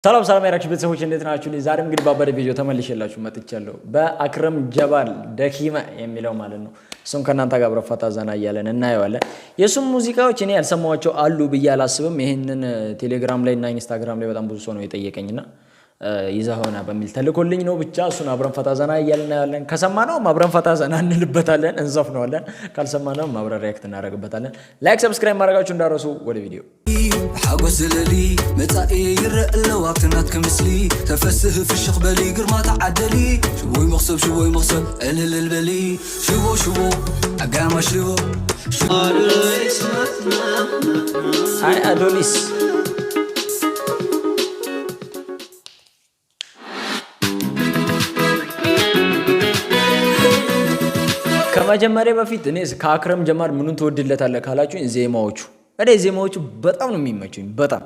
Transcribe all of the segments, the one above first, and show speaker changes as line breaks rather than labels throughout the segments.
ሰላም ሰላም ያራችሁ ቤተሰቦች እንዴት ናችሁ? ዛሬም እንግዲህ ባበደ ቪዲዮ ተመልሼላችሁ መጥቻለሁ። በአክረም ጀባል ደኪመ የሚለው ማለት ነው። እሱን ከእናንተ ጋር አብረን ፈታ ዘና እያለን እናየዋለን። የእሱም ሙዚቃዎች እኔ ያልሰማኋቸው አሉ ብዬ አላስብም። ይህንን ቴሌግራም ላይ እና ኢንስታግራም ላይ በጣም ብዙ ሰው ነው የጠየቀኝና ይዘህ ሆነ በሚል ተልኮልኝ ነው። ብቻ እሱን አብረን ፈታ ዘና እያልን እናየዋለን። ከሰማነውም አብረን ፈታ ዘና እንልበታለን፣ እንዘፍነዋለን። ካልሰማነውም አብረን react እናደርግበታለን። Like፣ subscribe ማድረጋችሁ እንዳረሱ። ወደ ቪዲዮ።
ሓጎስ ዝለሊ መጻኢ ይረአ ኣለዋ ኣብቲ ምስሊ ተፈስህ ፍሽኽ በሊ ግርማ ተዓደሊ ሽቦይ መኽሰብ ሽቦይ መኽሰብ ዕልልል በሊ ሽቦ ሽቦ ኣጋማ ሽቦ።
አይ አዶኒስ። ከመጀመሪያ በፊት እኔ ከአክረም ጀማል ምኑን ትወድለታለህ ካላችሁኝ ዜማዎቹ፣ እኔ ዜማዎቹ በጣም ነው የሚመቹኝ። በጣም።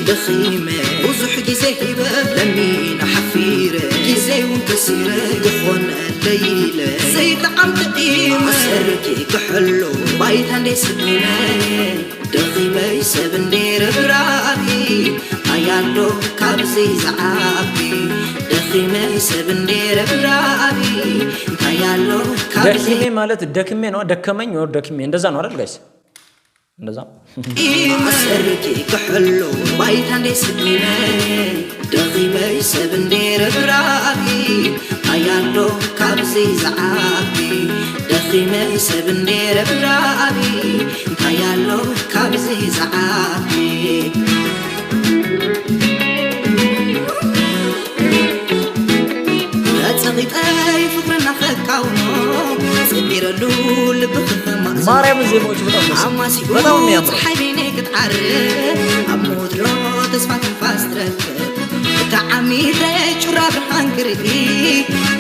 ደኺመ ብዙሕ ግዜ ሂበ ለሚና ሓፊረ ግዜ እውን ከሲረ ይኾነ ለይለ ዘይጠዓም ጥቂመ ዓሰርኪ ክሕሎ ባይታ እንዴ ስኢነ ደኺመይ ሰብ እንዴ ረብራቢ ኣያሎ ካብዚ ዝዓቢ ደኺመይ ሰብ እንዴ ረብራቢ ኣያሎ ካብዚ
ደኪሜ ማለት ደክሜ ነው፣ ደከመኝ ወር ደክሜ እንደዛ ነው አይደል guys? እንደዛ።
ዓሰርኪ ክሕሎ ባይታ እንዴ ስኢነ ደኺመይ ሰብ እንዴ ረብራቢ ኣያሎ ካብዚ ዝዓቢ ደኺመይ ሰብ እንዴ ረብራቢ ኣያሎ ካብዚ ዝዓቢ። ፀቂጠይ ፍቅርና ከካውኖ ፀቢረሉ ልቢ ክኸማእዝኖ
ማርያምን ዜማዎቹ በጣም ደስ
ኣማሲኡ
በጣም የሚያምረው።
ፀሓይ በይነይ ክትዓርብ ኣብ ሞድሮ ተስፋ ትንፋስ ትረክብ እታ ዓሚረ ጩራ ብርሃን ክርኢ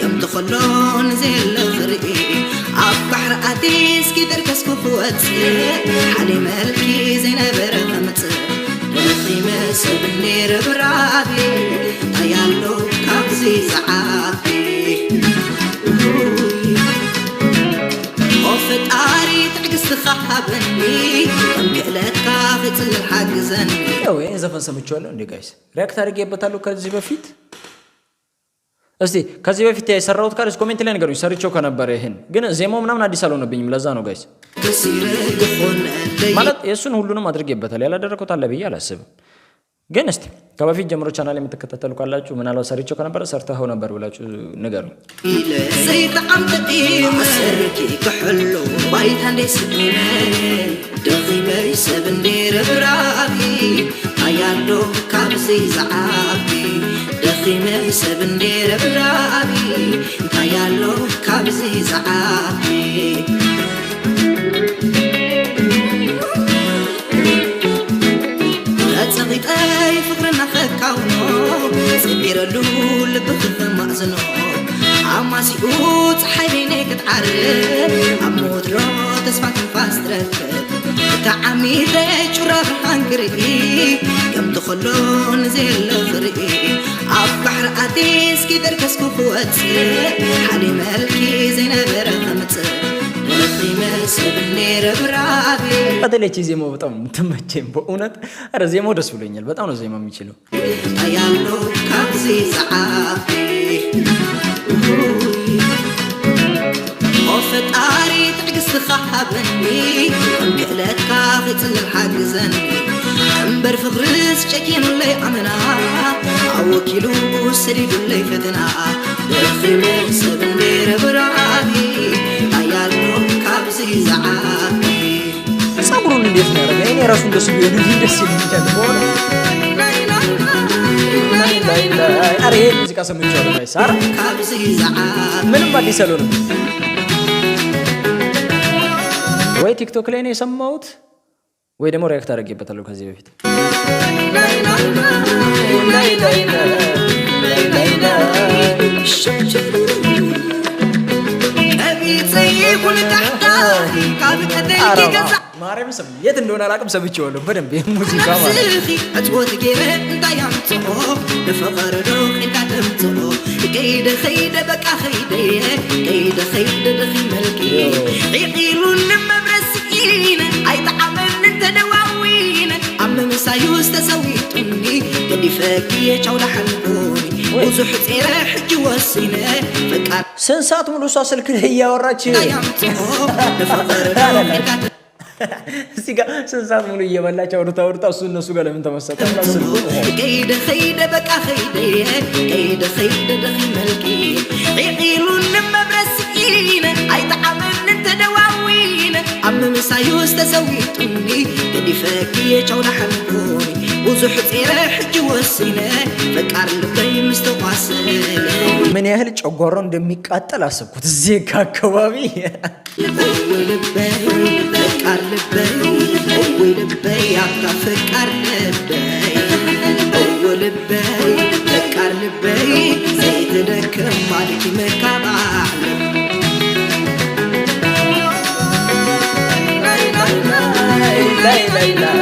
ከምቲ ከሎ ንዘየለ ክርኢ ኣብ ባሕሪ ኣቴስ ኪደርከስኩ ክወፅእ ሓደ መልኪ ዘይነበረ ከምፅእ ደኺመ ሰብ ነይረብራቢ ኣያሎ ካብዚ ዝዓቢ። ኦ ፈጣሪ ትዕግስትኻ ሃበኒ ከም ክእለትካ ክፅልል ሓግዘኒ።
ያው ይሄን ዘፈን ሰምቼዋለሁ እንዴ guys? React አድርጌበታለሁ ከዚህ በፊት። እስቲ ከዚህ በፊት የሰራሁት ካለ comment ላይ ንገሩኝ። ሰርቼው ከነበረ ይሄን ግን ዜማው ምናምን አዲስ አልሆነብኝም። ለዛ ነው guys።
ከሲረ ይኾነ
ማለት የእሱን ሁሉንም አድርጌበታል። ያላደረኩት አለ ብዬ አላስብም። ግን እስቲ ከበፊት ጀምሮ ቻናል የምትከታተሉ ካላችሁ ምናልባት ሰርቼው ከነበረ ሰርተኸው ነበር ብላችሁ ንገሩኝ።
ኢለ ዘይጠዓም ጥቂመ ዓሰርኪ ክሕሎ ባይታ እንዴ ስኢነ ደኺመይ ሰብ እንዴ ረብራቢ ኣያሎ ካብዚ ዝዓቢ ደኺመይ ሰብ እንዴ ረብራቢ ኣያሎ ካብዚ ዝዓቢ። ፀቂጠይ ፍቅርና ከካውኖ ፀቢረሉ ልቢ ክኸማእዝኖ ኣማሲኡ ፀሓይ በይነይ ክትዓርብ ኣብ ሞድሮ ተስፋ ትንፋስ ትረክብ እታ ዓሚረ ጩራ ብርሃን ክርኢ ከምቲ ከሎ ንዘየለ ክርኢ ኣብ ባሕሪ ኣቴስ ኪደርከስኩ ክወፅእ ሓደ መልኪ ዘይነበረ ከምፅእ ደኺመ ሰብ ነይረብራቢ።
በተለይ ይቺ ዜማው በጣም የምትመቸኝ በእውነት። ኧረ ዜማው ደስ ብሎኛል። በጣም ነው ዜማ የሚችለው።
ኣያሎ ካብዚ ዝዓቢ። ኦ ፈጣሪ ትዕግስትኻ ሃበኒ ከም ክእለትካ ክፅልል ሓግዘኒ እምበር ፍቅርስ ጨኪኑለይ ኣመና ኣወኪሉ ሰዲዱለይ ፈተና ደኺመ ሰብ ነይረብራቢ ኣያሎ ካብዚ ዝዓቢ።
ፀጉሩን እንዴት ነው ያደረገ? እኔ ራሱ እንደሱ ቢሆን ደስ ይለኛል በእውነት። ኧረ ይሄን ሙዚቃ ሰምቼዋለሁ guys። ኧረ
ካብዚ ዝዓቢ።
ምንም አዲስ አልሆነም። ወይ ቲክቶክ ላይ ነው የሰማሁት ወይ ደግሞ react አድርጌበታለሁ ከዚህ በፊት።
ቀቢፀይኩን ታሕታ ካብ ቀተልኪ ገዛ
ማርያም ስም የት እንደሆነ አላውቅም፣ ሰምቼዋለሁ በደንብ ይህ ሙዚቃ ማለት ነው።
ነፍስኺ ዕፅወት ገይረ እንታይ ኣምፅኦ ንፍቕሪ ዶ ኺንካ ተምፅኦ ከይደ ኸይደ በቃ ኸይደየ ከይደ ኸይደ ደኺመልኪ ዒቒሉኒ መብረሲኢነ ኣይጠዓመንን ተደዋዊነ ኣብ ምምሳዩ ዝተሰዊጡኒ ገዲፈክየ ቻውዳ ሓንኩኒ ብዙሕ ፄረ ሕጂ ወሲነ ፈቃር
ስንት ሰዓት ሙሉ እሷ ስልክ ላይ እያወራች
እንታይ ኣምፅኦ ንፍቕሪ ዶ ኺንካ
እዚህ ጋር ስንት ሰዓት ሙሉ እየበላች አውርታ አውርታ እሱ እነሱ ጋር ለምን ተመሰጠ? ስልኩ
ከይደ ኸይደ በቃ ኸይደየ ከይደ ኸይደ ደኺመልኪ ዒቒሉኒ መብረሲኢነ ኣይጠዓመንን ተደዋዊነ ኣብ ምምሳዩ ዝተሰዊጡኒ ገዲፈክየ ቻውዳ ሓንኩኒ ብዙሕ ፄረ ሕጂ ወሲነ ፈቃር ልበይ ምስ ተቋሰለ
ምን ያህል ጨጓራው እንደሚቃጠል አሰብኩት እዚህ አካባቢ።
እወይ ልበይ ፈቃር ልበይ እወይ ልበይ ኣታ ፈቃር ልበይ እወ ልበይ ፈቃር ልበይ ዘይትደክም ኣድኪመካ ባዕለይ።
ላይ ላይ ላይ።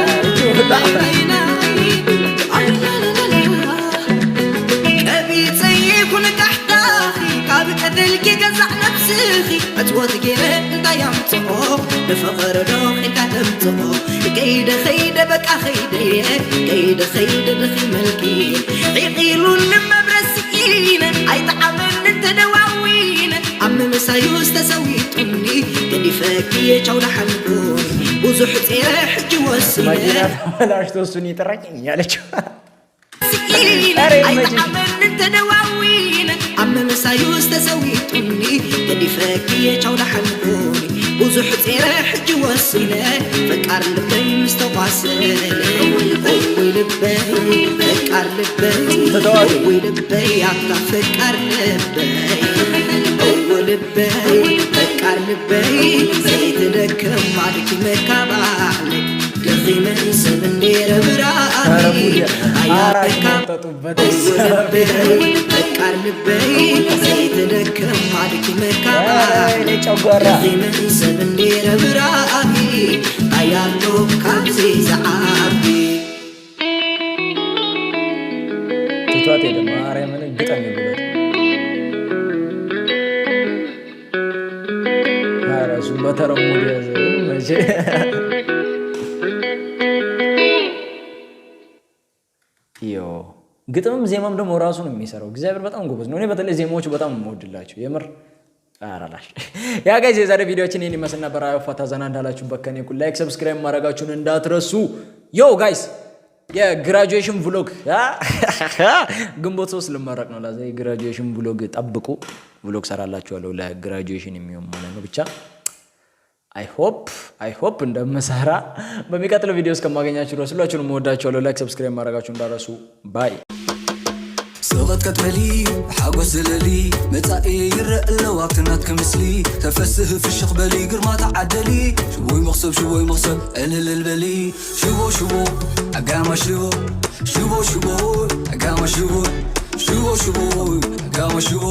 ቀቢፀይኩን ካሕታኺ ካብ ቀትልኪ ገዛዕ ነፍስኺ ዕፅወት ገይረ እንታይ ኣምፅኦ ንፍቕሪ ዶ ኺንካ ተምፅኦ ከይደ ኸይደ በቃ ኸይደየ ከይደ ኸይደ ደኺመልኪ ዒቒሉኒ መብረሲኢነ ኣይጠዓመንን ተደዋዊነ ኣብ ምምሳዩ ዝተሰዊጡኒ ገዲፈክየ ቻውዳ ሓንኩኒ ብዙሕ ፄረ ሕጂ ወሲነ
መኪና ተበላሽቶ እሱን የጠራኝ ያለችው። ኧረ ይመችሽ።
ኣይጠዓመንን ተደዋዊነ ኣብ ምምሳዩ ዝተሰዊጡኒ ገዲፈክየ ቻውዳ ሓንኩኒ ብዙሕ ፄረ ሕጂ ወሲነ ፈቃር ልበይ ምስ ተቋሰለ እወይ ልበይ ፈቃር ልበይ
ተተዋሪ።
እወይ ልበይ ኣታ ፈቃር ልበይ እወ ልበይ ፈቃር ልበይ ዘይትደክም ኣድኪመካ ባዕለይ ደኺመ ሰብ እንዴረ
ኧረ
ብራኣኺ
ጉድ! አራሽ
ኣያበካ
መጠጡበት።
ልበይ ፈቃር ልበይ ዘይትደክም ኣድኪመካ
ኧረ
ባዕለይ
እኔ ጨጓራ።
ደኺመ ሰብ እንዴረ ብራኣኺ ኣያሎ ካብዚ ዝዓቢ።
ትቷት ሄደ። ማርያምን ግጠም ብሎት። ኧረ እሱም በተረው mood ያዘ መቼ። ዮ ግጥምም ዜማም ደግሞ ራሱ ነው የሚሰራው። እግዚአብሔር በጣም ጎበዝ ነው። እኔ በተለይ ዜማዎቹ በጣም ነው የምወድላቸው የምር። አራላሽ yeah guys፣ የዛሬ ቪዲዮችን ይህን ይመስል ነበር። አዮ ፈታ ዘና እንዳላችሁበት ከኔ እኩል like፣ subscribe ማድረጋችሁን እንዳትረሱ። Yo guys፣ የ graduation vlog ግንቦት 3 ልመረቅ ነው። ለዛ የ graduation vlog ጠብቁ። Vlog ሰራላችኋለሁ ለ graduation የሚሆን ማለት ነው። ብቻ I hope እንደምሰራ። በሚቀጥለው ቪዲዮ እስከማገኛችሁ ድረስ ሁላችሁንም እወዳችኋለሁ። Like፣ subscribe ማድረጋችሁ እንዳትረሱ። Bye.
ስቐት በሊ ሓጎስ ዘለሊ መጻኢ ይረአ ኣለዋ ኣብቲ ናትክ ምስሊ ተፈስህ ፍሽኽ በሊ ግርማ ተዓደሊ ሽቦይ መኽሰብ ሽቦይ መኽሰብ ዕልልል በሊ ሽቦ ሽቦ ኣጋማ ሽቦ ሽቦ ሽቦ ኣጋማ ሽቦ ሽቦ ሽቦ ኣጋማ ሽቦ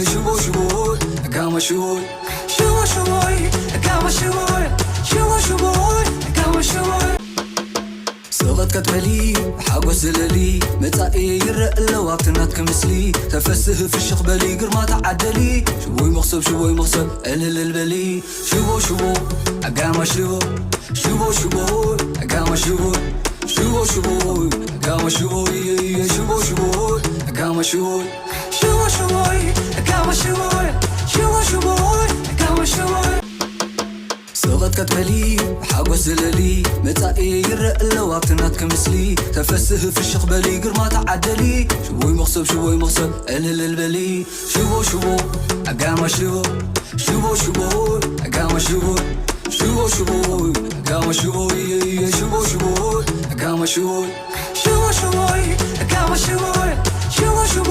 ሽቦ ሽቦ ኣጋማ ሽቦ ሽቦ ሽቦ ኣጋማ ሽቦ ሽቦ ሽቦ ኣጋማ ሽቦ ስቐት ከትበሊ ሓጎስ ዘለሊ መጻኢ ይረአ ኣለዋ ኣብቲ ናትክ ምስሊ ተፈስህ ፍሽኽ በሊ ግርማ ተዓደሊ ሽቦይ መኽሰብ ሽቦይ መኽሰብ ዕልልል በሊ ሽቦ ሽቦ ኣጋማ ሽቦ ሽቦ ሽቦ ኣጋማ ሽቦ ሽቦ ሽቦ ኣጋማ ሽቦ ሽቦ ሽቦ ኣጋማ ሽቦ ሽቦ ሽቦ ኣጋማ ሽቦ ሽቦ ሽቦ ኣጋማ ሽቦ ስቐት ከትበሊ ሓጎስ ዘለሊ መጻኢ ይረአ ኣለዋ ኣብቲ ናትክ ምስሊ ተፈስህ ፍሽኽ በሊ ግርማ ተዓደሊ ሽቦይ መኽሰብ ሽቦይ መኽሰብ ዕልልል በሊ ሽቦ ሽቦ ኣጋማ ሽቦ ሽቦ ሽቦ ኣጋማ ሽቦ ሽቦ ሽቦ ኣጋማ ሽቦ ሽቦ ሽቦ ኣጋማ ሽቦ ሽቦ ሽቦ ኣጋማ ሽቦ ሽቦ ሽቦ።